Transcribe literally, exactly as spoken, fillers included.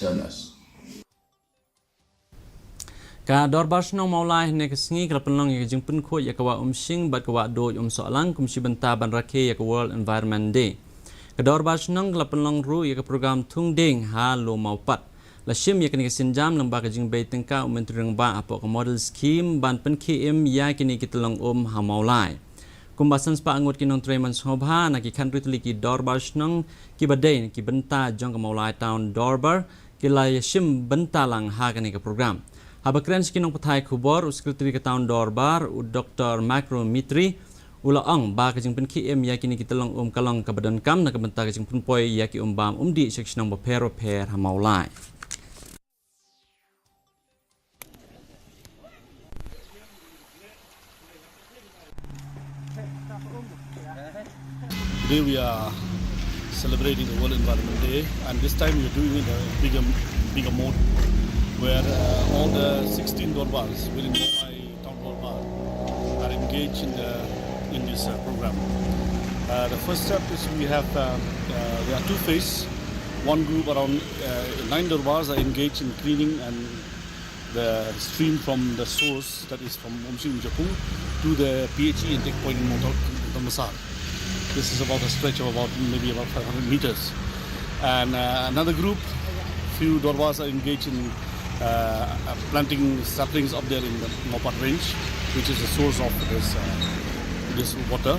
Ka Dorbar Shnong Mawlai hynne ka sngi ka la pynlong ïa ka jingpynkhuid ïa ka Wah Umshing bad ka Wah Duid Umsohlang kum shi bynta ban rakhe ïa ka World Environment Day. Ka Dorbar Shnong ka la pynlong ruh ïa ka program thung dieng ha Lum Mawpat. La shim ïa kane ka sienjam lyngba ka jingbei tyngka u Myntri Rangbah hapoh ka Model Scheme ban pynkhie im ïa kine ki tyllong um ha Mawlai. Kumba san spah ngut ki nongtrei mon sngewbha na ki khathynriew tylli ki Dorbar Shnong kiba dei na ki bynta jong ka Mawlai Town Dorbar ki la ïa shim bynta lang ha kane ka program. Haba kren sha ki nongpathai khubor, u Secretary ka Town Dorbar, u Doktor Macro Mitri, u la ong ba ka jingpynkhie im ïa kine ki tyllong um ka long kaba donkam na ka bynta ka jingpynpoi ïa ki um bam um dih sha ki shnong bapher bapher ha Mawlai. Today we are celebrating the World Environment Day, and this time we are doing it in a bigger, bigger mode, where uh, all the sixteen Dorbars within Mawlai Town Dorbar are engaged in the in this uh, program. Uh, the first step is we have uh, uh, there are two phases. One group, around uh, nine Dorbars, are engaged in cleaning and the stream from the source, that is from Umshing Umjapung, to the P H E intake point in Mawlai Masar. This is about a stretch of about maybe about five hundred meters. And uh, another group, few Dorbars are engaged in uh, uh, planting saplings up there in the Mawpat range, which is the source of this uh, this water.